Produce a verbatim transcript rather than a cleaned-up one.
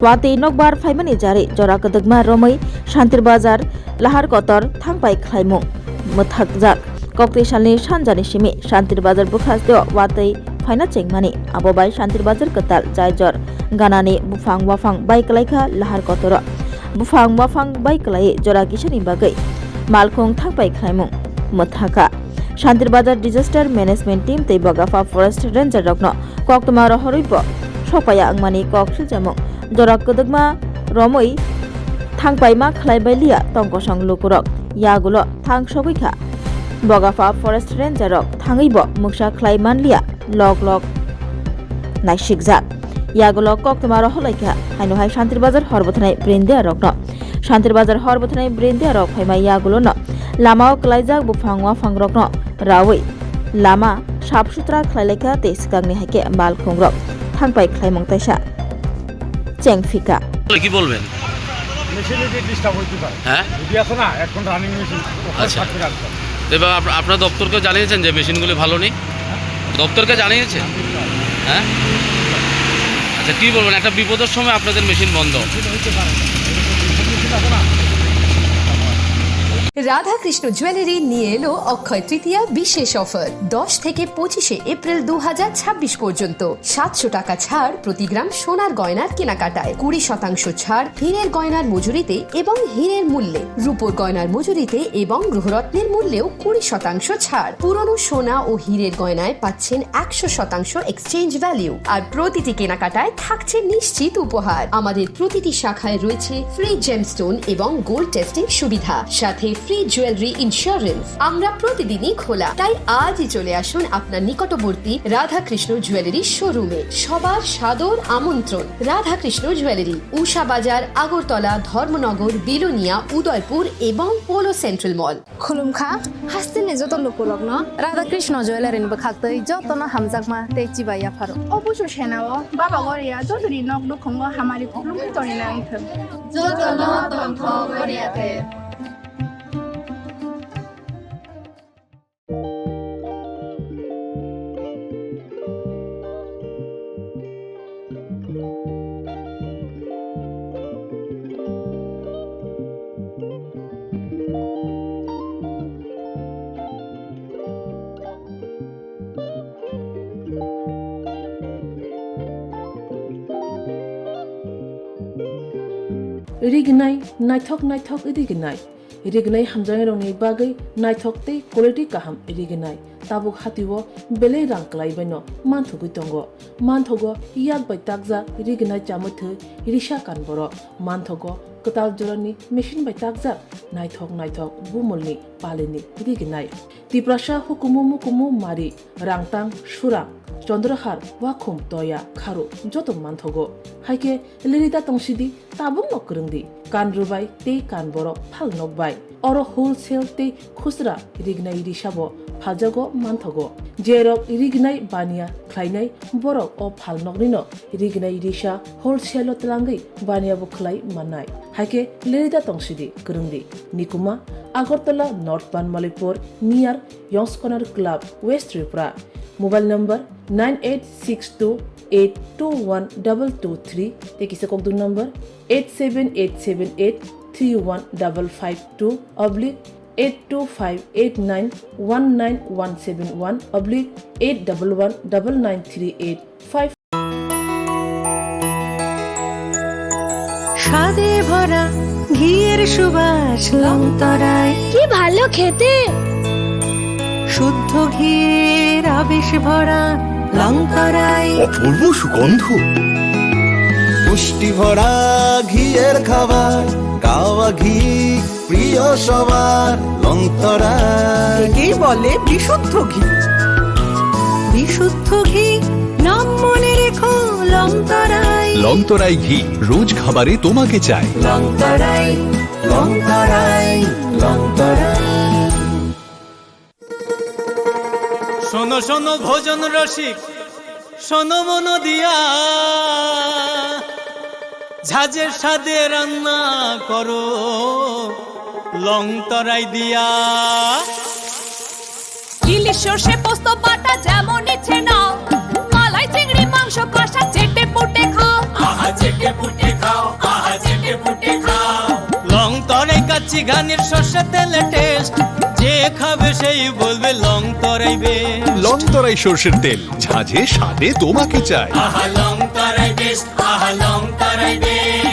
Watwi nokbar phaimani jarwi jora kwdwkma romwi Shantir Bazar lahar kotor thangpai khlaimung mwthakjak. Koktwi salni sanjani simi Shantir Bazar bwkhasteo watwi phaina chengmani. Abo bai Shantir Bazar kwtal jaijor ganani buphang waphang bai kwlaikha lahar kotoro. Buphang waphang bai kwlaiwi jora kisani bagwi malkhung thangpai khlaimung mwthakha. Shantir Bazar Disaster Management Team tei Bogapha Forest Ranger rokno koktwma rohorwi bo sokpaiya wngmani kok siljamung. Jora kwdwkma romwi thangpaima khlai bai liya tongkosong lukurok yagulo thang sogwi kha. Bogapha Forest Ranger rok thangwi bo muksa khlai man liya lok lok naisikjak. Yagulo koktwma rohorlai kha haino hai Shantir Bazar hor bwthanai brindia rokno. Shantir Bazar hor bwthanai brindia rok phaima yagulo no lamao kwlaijak buphang waphang rokno rawi lama sap sutra khlai laikha tei swkangni hai khe malkhung rok thangpai khlaimung taisa chengphika. তাহলে কি বলবেন? মেশিনে যে ডিস্টার্ব হইতে পারে। হ্যাঁ? যদি আছে না, এখন রানিং মেশিন, ওখানে আচ্ছা। থাকতে রাখতে হবে। এবার আপ-, আপনার দপ্তরকে জানিয়েছেন যে মেশিনগুলি ভালো নেই? দপ্তরকে জানিয়েছেন? হ্যাঁ? আচ্ছা, কি বলবেন? একটা বিপদের সময় আপনাদের মেশিন বন্ধ। মেশিন হইতে পারে না। এরকম মেশিন আছে না? রাধাকৃষ্ণ জুয়েলারি নিয়ে এলো অক্ষয় তৃতীয়া বিশেষ অফার। দশ থেকে পঁচিশে এপ্রিল দু হাজার ছাব্বিশ পর্যন্ত সাতশো টাকা ছাড় প্রতি গ্রাম সোনার গয়নার কেনাকাটায়, কুড়ি শতাংশ ছাড় হীরের গয়নার মজুরিতে এবং হীরের মূল্যে, রূপোর গয়নার মজুরিতে এবং গ্রহরত্নের মূল্যেও কুড়ি শতাংশ ছাড়। পুরনো সোনা ও হীরের গয়নায় পাচ্ছেন একশো শতাংশ এক্সচেঞ্জ ভ্যালু, আর প্রতিটি কেনাকাটায় থাকছে নিশ্চিত উপহার। আমাদের প্রতিটি শাখায় রয়েছে ফ্রি জেমস্টোন এবং গোল্ড টেস্টিং সুবিধা, সাথে ফ্রি জুয়েলারি ইন্স্যুরেন্স। আমরা প্রতিদিনই খোলা, তাই আজই চলে আসুন আপনার নিকটবর্তী রাধাকৃষ্ণ জুয়েলারি শোরুমে। সবার সাদর আমন্ত্রণ। রাধাকৃষ্ণ জুয়েলারি, উষা বাজার, আগরতলা, ধর্মনগর, বিলোনিয়া, উদয়পুর এবং পোলো সেন্ট্রাল মল। Khulumkha, hasteni joto lukurokno Radha Krishna Jewellery ni bwkhaktwi jotono hamjakma tei chibai yapharo. O busu senao Baba Goria jotoni nok nukhungo hamari khulumkhe toni nangthwng. Jotono tongthok Goria te. Rignai, naithok naithok rignai. Rignai hamjaknairokni bagwi naithok tei quality kaham rignai. Tabuk hatio belai rang kwlaibaino manthogwi tongo. Manthogo yak bai takjak rignai chamwi thwi risa kan borok. Manthogo kwtal jorani machine bai takjak naithok naithok bumulni palini rignai. Tiprasa hukumu mukumu mari, rangtang, surang, chondrohar, wakhum, toya, kharu joto manthogo. Haikhe lirida tongsidi, tabukno kwrwngdi, kan rwbai tei kan borok phal nokbai. Oro wholesale tei khusra rignai risabo phaljago manthogo. Jerok rignai baniya khlainai borok o phalnoknino rignai risa wholesale-o twlangwi baniya bo khlai mannai. Haikhe lirida tongsidi, kwrwngdi. Nikuma, Agartala North Banmalipur, near Yongs Corner Club, West Tripura. Mobile number nine eight six two eight two one double two three tei kisa kokduk number eight seven eight seven eight three one double five two oblique eight two five eight nine one nine one seven one oblique eight double one double nine three eight five. স্বাদে ভরা ঘিয়ের সুবাস লংতরায়। কি ভালো খেতে! শুদ্ধ ঘিয়ের আবেশ ভরা লংতরায়। অপূর্ব সুগন্ধ। পুষ্টি ভরা ঘিয়ের খাবার, গাওয়া ঘি প্রিয় সবার, লংতরায়। একেই বলে বিশুদ্ধ ঘি। বিশুদ্ধ ঘি, নাম মনে রেখো, লংতরায়। লংতরায় ঘি, রোজ খাবারে তোমাকে চাই। লংতরায়, লংতরায়, লংতরায়। শোনো শোনো ভোজন রসিক, শোনো মন দিয়া, ঝাঁঝের স্বাদে রান্না করো লং তরাই দিয়া। ইলিশ সর্ষে পোস্ত বাটা যেমন ইচ্ছে নাও, মালাই চিংড়ি মাংস কষা চেটে পুটে খাও। আহা, চেটে পুটে খাও, আহা চেটে পুটে খাও। লং তরাই কাচ্চি ঘানির সর্ষে তেলে টেস্ট, যে খাবে সেই বলবে লং তরাই বেস্ট। লং তরাই সর্ষের তেল, ঝাঁঝে স্বাদে তোমাকে চাই। আহা লং তরাই বেস্ট, আহা লং তরাই বেস্ট।